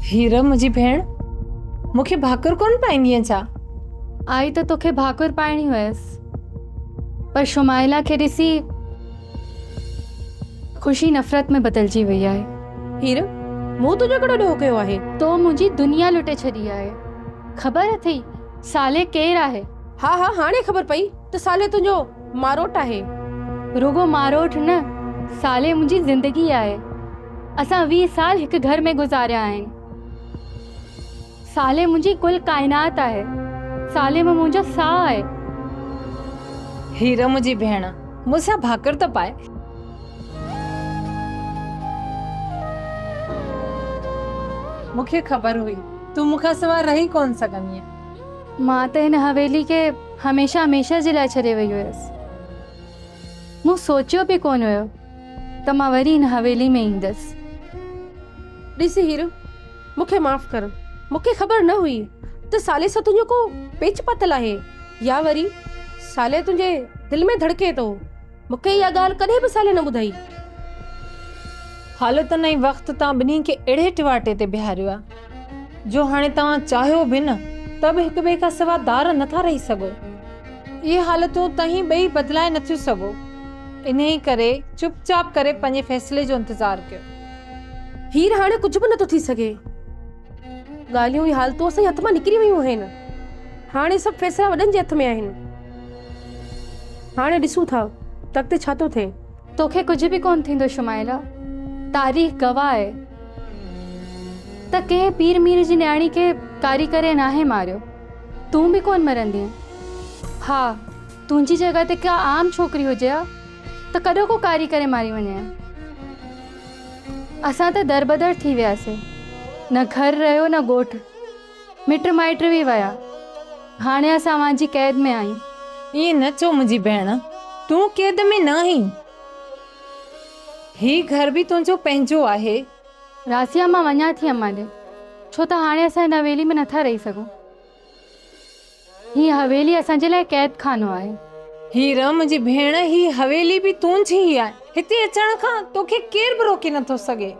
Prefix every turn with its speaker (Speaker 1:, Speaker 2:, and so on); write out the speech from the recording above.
Speaker 1: هير منهنجي ڀيڻ، مون کي ڀاڪر ڪونه پائيندينء ڇا؟
Speaker 2: آئي ته توکي ڀاڪر پائڻي هيس، پر شمائلا کي ڏسي خوشي نفرت ۾ بدلجي وئي آهي.
Speaker 3: هير، مون تنهنجو ڪهڙو ڏوهه ڪيو آهي؟
Speaker 2: تو منهنجي دنيا لٽي ڇڏي آهي. خبر اٿئي صالح ڪير آهي؟
Speaker 3: ها ها هاڻي خبر پئي ته صالح تنهنجو ماروٽ آهي.
Speaker 2: رڳو ماروٽ نه، صالح منهنجي زندگي آهي. اسان 20 سال هڪ گهر ۾ گذاريا آهن. صالح منهنجي ڪل ڪائنات آهي. صالح ۾ منهنجو ساهه آهي.
Speaker 1: هير منهنجي ڀيڻ، مون سان ڀاڪر ته پاء. مون کي خبر هئي، تون مون کان سواء رهي ڪونه سگهندينء.
Speaker 2: مان ته هن حويلي کي هميشه هميشه جي لاء ڇڏي وئي هيس. مون سوچيو به ڪونه هيو ته مان وري هن حويلي ۾ ايندس.
Speaker 3: ڏس هير، مون کي معاف ڪر. مون کي خبر نه هئي ته صالح سان تنهنجو ڪو پيچ پاتل آهي يا وري صالح تنهنجي دل ۾ ڌڙڪي ٿو. مون کي اها ڳالهه ڪڏهن به صالح نه ٻڌائي.
Speaker 1: حالتن ۽ وقت توهان ٻنهي کي اهڙي ٽواٽي تي بيهاريو آهي جو هاڻي توهان چاهيو به نه ته به هڪ ٻئي کان سوا ڌار نه ٿا رهي سگهو. اهي حالتون توهين ٻئي بدلائي نه ٿيون سگهو. انهيء ڪري چپ چاپ ڪري پنهنجي فيصلي جو انتظار ڪيو.
Speaker 3: هير هاڻي ڪجهه به نه ٿو ٿي سگهي. ڳالهيون ۽ حالتون اسان جي هٿ مان نڪري ويون آهن. هاڻي سڀ فيصلا وڏن جي هٿ ۾ آهن. هاڻي ڏسون ٿا ته اڳتي ڇا ٿو ٿئي.
Speaker 2: توکي ڪجهه به ڪونه ٿيندو شمائلا. تاريخ گواهه آهي ته ڪنهن پير مير جي نياڻي کي ڪاري ڪري ناهي ماريو. تون به ڪونه مرندينء. ها، تنهنجي جڳهه تي ڪا عام ڇوڪري هجي ها ته ڪڏهوڪو ڪاري ڪري ماري وڃي ها. اسان ته دربدر ٿي وياسين. نه گهر رهيو نه ڳوٺ. مٽ مائٽ به ويا. هاڻي اسان اوهان جي قيد ۾ آهيون.
Speaker 1: ائين نه چئو منهنجي ڀيڻ. تون قيد ۾ نه آهين. هي گهر به تنهنجو پنهنجو آهي.
Speaker 2: راسيا مان وڃان ٿي امان ڏي. ڇو ته هاڻي اسان هن حويلي ۾ نٿا رهي سگهون. هي حويلي اسان جي لاء قيد خانو آهي.
Speaker 1: هير منهنجي ڀيڻ هي حويلي به تنهنجي ئي آهي. هتي اچڻ کان توکي ڪير به روڪي نٿو سگهي.